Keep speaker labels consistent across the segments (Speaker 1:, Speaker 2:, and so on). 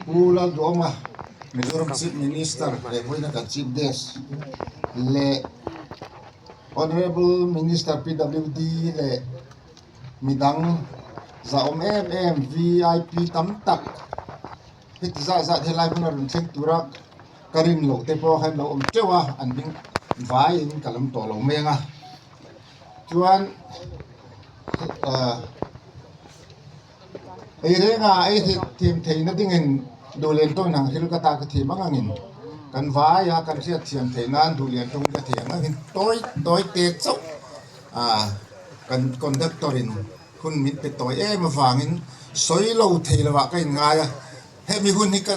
Speaker 1: Pu Lalduhawma, Mizoram Chief Minister leh vawiina kan Chief Guest leh Honourable Minister PWD leh midang zahawm em em vip tam tak heti zat zat helai hmuna rawn thleng tura ka rin loh te pawh khan lo awm teuh a, an hming vaiin ka lam tawh lo mai ang a chuan ahh ei renga ei thiam theihna dingin duh lian tawng ang thil ka ta ka thiam ang angin kan vai a kan hriat thiam theih nan duh lian tawng ka thiam ang angin tawi tawi te chauh ah kan conductor in hun min pe tawi em avangin sawi lo thei lovah ka inngai a hemi hun hi ka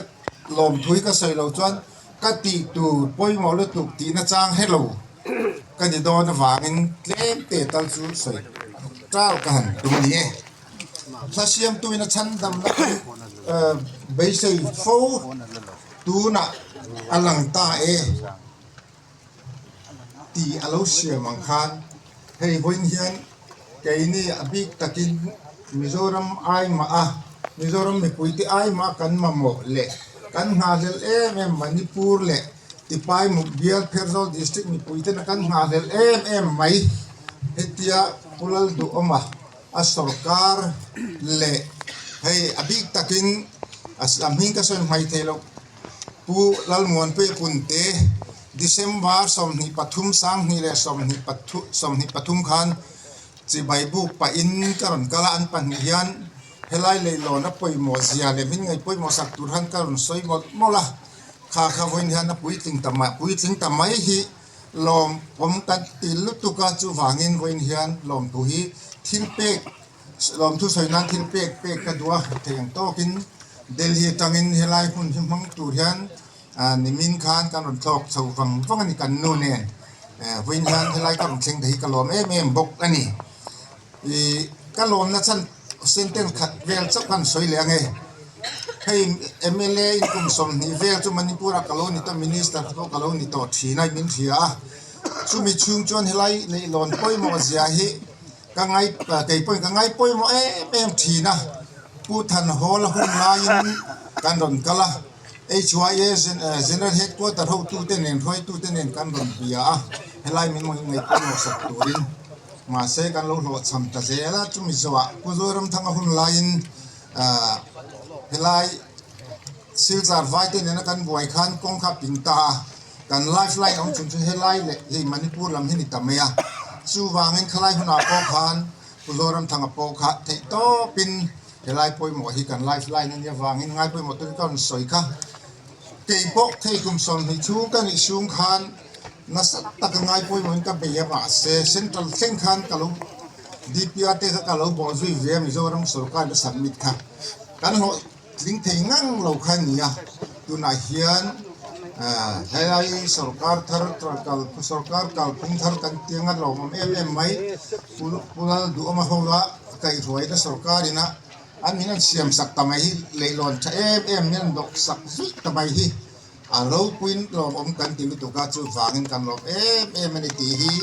Speaker 1: lawmthu hi ka sawi lo chuan ka tih tur pawimawh lutuk tihna chang helo ka ni dawn avangin tlem te tal chu sawi ṭal ka han tum a ni e. Thla siamtuin a chhandamna kan beisei fo tunah a lang ta e tih a lo siam ang khan hei vawiin hian keini a bik takin Mizoram aimah a Mizoram mipuite aimah kan mamawh leh kan nghahhlelh em em Manipur leh Tipaimuk bial Pherzawl District mipuitena kan nghahhlelh em em mai hetia Pu Lalduhawma a sorkar leh hei a bik takin a hming ka sawi hmai thei loh Pu Lalmuanpuia Punte December 23 2023 khan chibai buk pahin ka rawn kal a an pahnih hian helai leihlawn a pawimawh zia leh min ngaih pawimawh sak tur khan ka rawn sawi mawlh mawlh a kha kha vawiin hian a puitling ta mai puitling ta mai hi Lawm awm kan ti lutuk a, chuvangin vawiin hian lawmthu hi thil pek, lawmthu sawi nan thil pek pek ka duh a, theih ang tawkin Delhi atangin helai hmun hi hmang tur hian nimin khan kan rawn thlawk chho vang vang a ni kan nu nen, vawiin hian helai ka rawn thleng thei hi ka lawm em em bawk a ni. Ih ka lawmna chhan sentence khat vel chauh khan sawi leh ang e. Hei mla in kum 20 vel chu Manipur ah ka lo ni tawh minister te pawh ka lo ni tawh thin a min hria a. Chumi chhung chuan helai leihlawn pawimawh zia hi ka ngai kei pawhin ka ngai pawimawh em em thin a. Pu Thanhawl a hun laiin kan rawn kal a. HYA General Headquarter hotute nen hruaitute nen kan rawn bia a. Helai min ngaih pawimawh sak turin. Mahse kan lo hlawhchham ta zel a, chumi zawhah Pu Zoramthanga hun laiin helai Silchar vaite nena kan buai khan kawng kha a ping ta a, kan life line awm chhun chu helai leh hei Manipur lam hi ni ta mai a, chuvangin khalai hunah pawh khan Pu Zoramthanga pawh kha theih tawpin helai pawimawh hi kan life line a nia vangin ngai pawimawh turin ka rawn sawi kha. Kei pawh thei kum 20 chhung ka nih chhung khan nasa taka ngai pawimawhin ka bei a mahse central thleng khan ka lo DPR te kha ka lo bawh zui ve a Mizoram sorkar in a submit kha kan hlawh tling thei ngang lo kha a ni a tunah hian ah helai sorkar thar kal sorkar kalphung thar kan ti anga lawmawm em em mai Pu Lalduhawma ho a kaihhruaina sorkar ina An min an siam sak ta mai hi leihlawn tha em em min an dawk sak zuih ta mai hi a ropuiin lawmawm kan ti lutuk a, chuvangin kan lawm em em a ni tih hi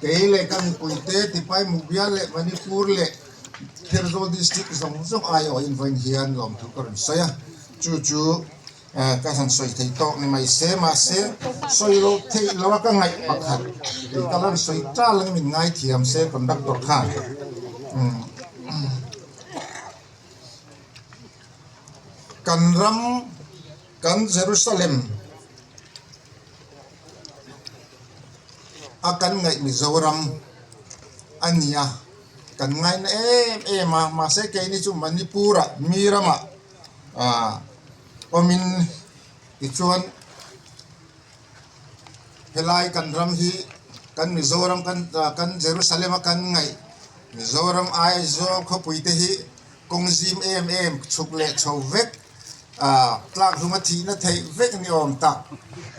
Speaker 1: kei leh ka mipuite Tipaimukbial leh Manipur leh Pherzawl District zawng zawng aiawhin vawiin hian lawmthu ka rawn sawi a, chu chu ka han sawi thei tawk ni mai se mahse sawi loh theih loh a ka ngaih pakhat tih ka lan sawi tal ang min ngaithiam se conductor khan umm. Kan ram kan Jerusalem a kan ngaih Mizoram a ni a, kan ngaina em em a mahse keini chu Manipur ah mi ramah ah awmin tichuan Helai kan ram hi kan Mizoram kan kan Jerusalem a kan ngaih Mizoram Aizawl khawpui te hi kawng zim em em chhuk leh chho vek ah tlak hlum a thihna theih vek ni awm tak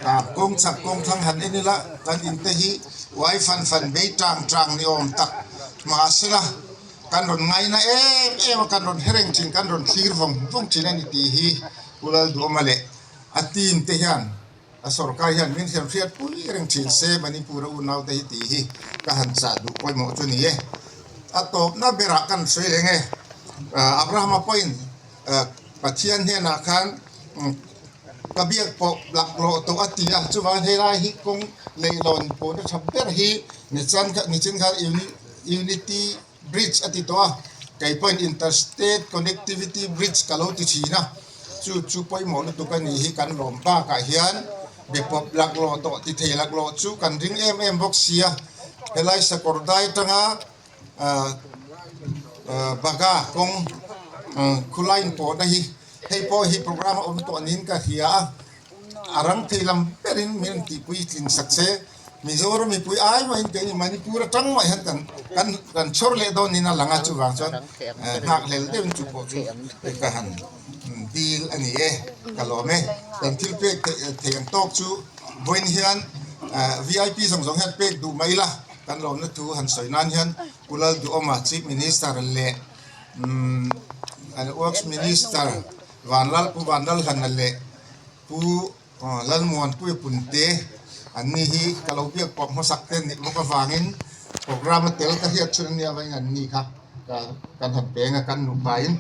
Speaker 1: ah kawng chak kawng thlang han en ila kan in te hi uai fan fan bei tang tang ni awm tak mahsela kan rawn ngaina em em a kan rawn hereng thin kan rawn thlir vawng vawng thin a ni tih hi Pu Lalduhawma leh a team te hian A sorkar hian min hriam hriat pui reng thin se Manipur a unaute hi tih hi ka han chah duh pawimawh chu ni e. A tawpna berah kan sawi reng e. Abrahama pawhin Pathian hnenah khan. Ka biak pawh laklawh tawh a ti a, chuvangin helai hi kawng leihlawn pawhna tha ber hi nichan kha nichin khan Unity Bridge a ti tawh a, kei pawhin Inter State Connectivity Bridge ka lo ti thin a, chu chu pawimawh lutuk a nih hi kan lawm bakah hian be pawp laklawh tawh ti thei laklawh chu kan ring em em bawk si a, helai sakawr dai atanga Baga kawng khulai inpawhna hi hei pawh hi programme a awm tawh niin ka hria a, a rang thei lam berin min rawn tihpui tlin sak se, Mizoram mipui ai mahin keini Manipur atang mah hian kan kan kan chhawr leh dawn niin a lang a, chuvang chuan nghakhlel deuhin chu pawh chu ka han dil a ni e, ka lawm e, kan thil pek theih ang tawk chu vawiin hian vip zawng zawng hian pek duh mai ila. Kan lawmna thu han sawi nan hian Pu Lalduhawma Chief Minister leh Works Minister Vanlal Pu Vanlalhlana leh Pu Lalmuanpuia Punte an ni hi ka lo biak pawh hmasak te nih bawk avangin programme a tel ka hriat chhun ania avangin an ni kha kan han peng a kan nupain.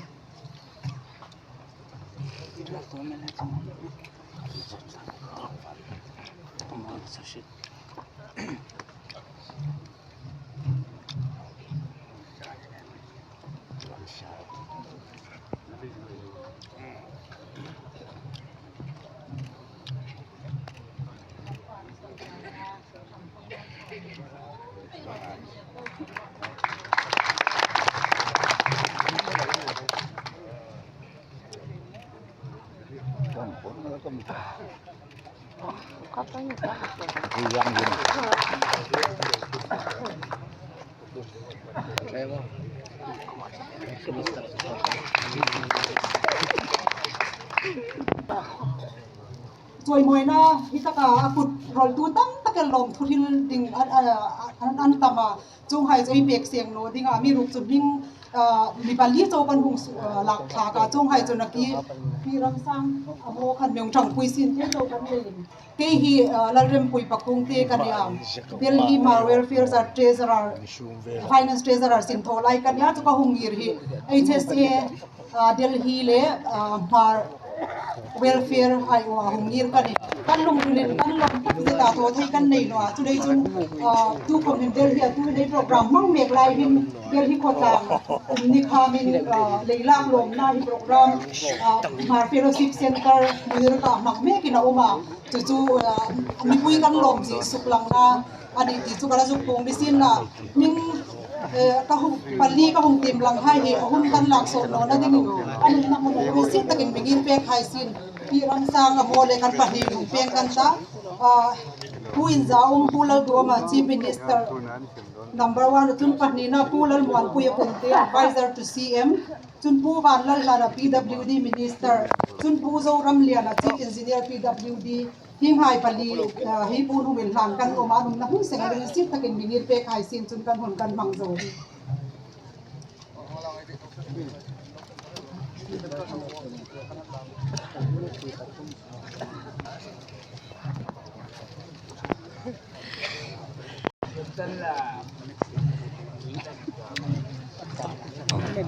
Speaker 2: Chawimawina hi taka a kut rawltu tam takin lawmthu thil ding an tam a, chung hai chu i pek seng lo ding a mi ruk chu hming mi pali chaw kan hung lak thlak a, chung hai chu naki mi ramsang a maw khan meng thangpui sin te chaw kan nei in kei hi Lalrempui Pakung te ka nia Delhi Hmar Welfare Zar Treasurer Finance Treasurer sin thaw lai ka nia chu ka hung ngir hi HSA Delhi leh Hmar Welfare aiawh a hung ngir ka ni. Kan lunghlulin kan lawm tak zet a thaw thei kan nei lo a chulei chun tukhawm in Delhi a tu nei program hmang mek lai hin Delhi khawtlang um ni khamin lei lak lawmna hi program Hmar Fellowship Center Muirka hmang mekin a awm a chu chu mipui kan lawm zih suk langna a ni tih chu ka la zuk pung ni sin a hming ka hung pali ka hung tim lang hai hi a hun kan lak sawm lo na dingin a nunna hmun awm hi si takin mingin pek hai sin pi Ramsanga maw leh kan pahnih lung peng kan ta Pu Inzaum Pu Lalduama Chief Minister Number one chun pahnihna Pu Lalmuanpuia Punte Adviser to CM chun Pu Vanlalhlana PWD Minister chun Pu Zoramliana Chief Engineer PWD Hinghai pali hi pu hnungin hlan kan awm a, nunna hmun seng ring sip takin mingir pek hai sin chun kan hun kan hmang zo hi.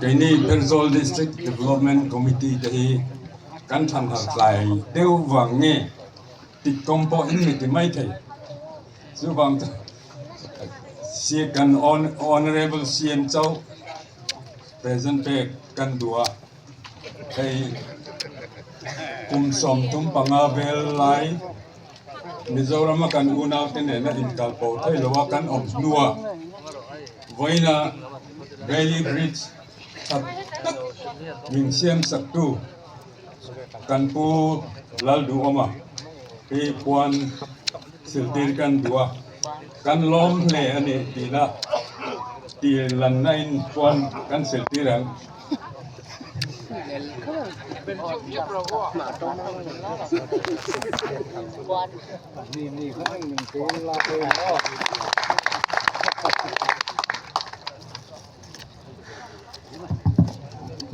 Speaker 3: Keini Pherzawl District Development Committee te hi kan thanhar tlai deuh vang nge tik kawng pawh in mi ti mai thei. Chuvang chuan kan Honourable CM chauh present pek kan duh a, hei kum 35 vel lai Mizorama kan unaute nena inkalpawh thei loa kan awm hnuah vawiina Bailey Bridge tha tak min siam saktu kan Pu Lalduhawma hi puan siltir kan duh a, kan lawm hle a ni tihna tihlanna in puan kan siltir ang.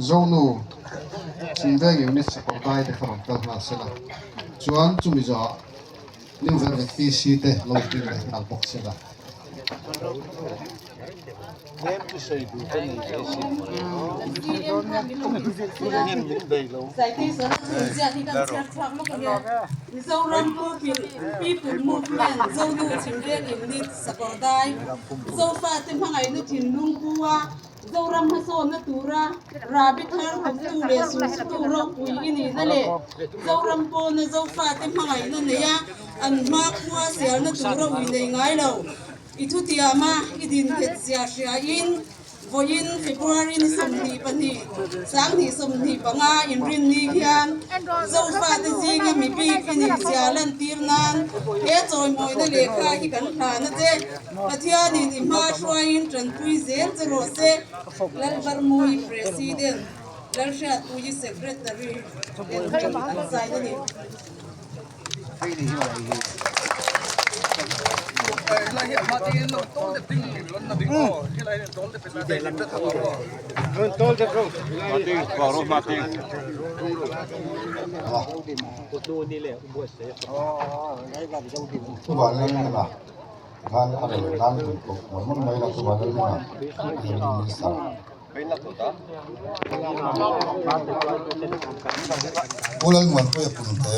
Speaker 4: Zonu Chhimveng Unit Sakawrdai te kha rawn kal nghal sela chuan chumi zawhah New Velvet PC te lo ding leh nghal bawk sela.
Speaker 5: Zoram hmasawnna tura Rabi thar hawktu leh sulsutu ropui i nihna leh Zoram pawna Zofate hmangaihna neia an hmakhua sialna tura ui nei ngai lo. I thutiama i dinnghet zia hriain vawiin February ni 22, 2025 inrinni hian Zofate zinga mi bik i nih zia lantir nan he chawimawina lehkha hi kan hlan a che. Pathianin i hma hruaiin tanpui zel che rawh se, Lalbarmui President, Lalhriatpuii Secretary ten an sign a ni.
Speaker 1: Khan a rel nan tum koh mawlh mawlh mai la chuan a hnungah Union Minister Pu Lalmuanpuia Punte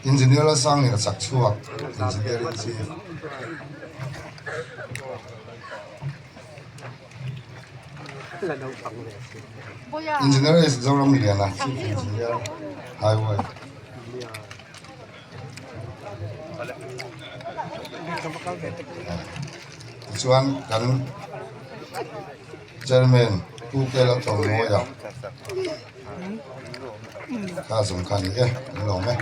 Speaker 1: Engineer Lalsangliana Chakchhuak Engineering Chief. Engineer is Zoram Liana, Chief Engineer, Highway. Tichuan kan Chairman Pu Kela Tlawmnawia kha zawng kha a ni e, kan lawm e.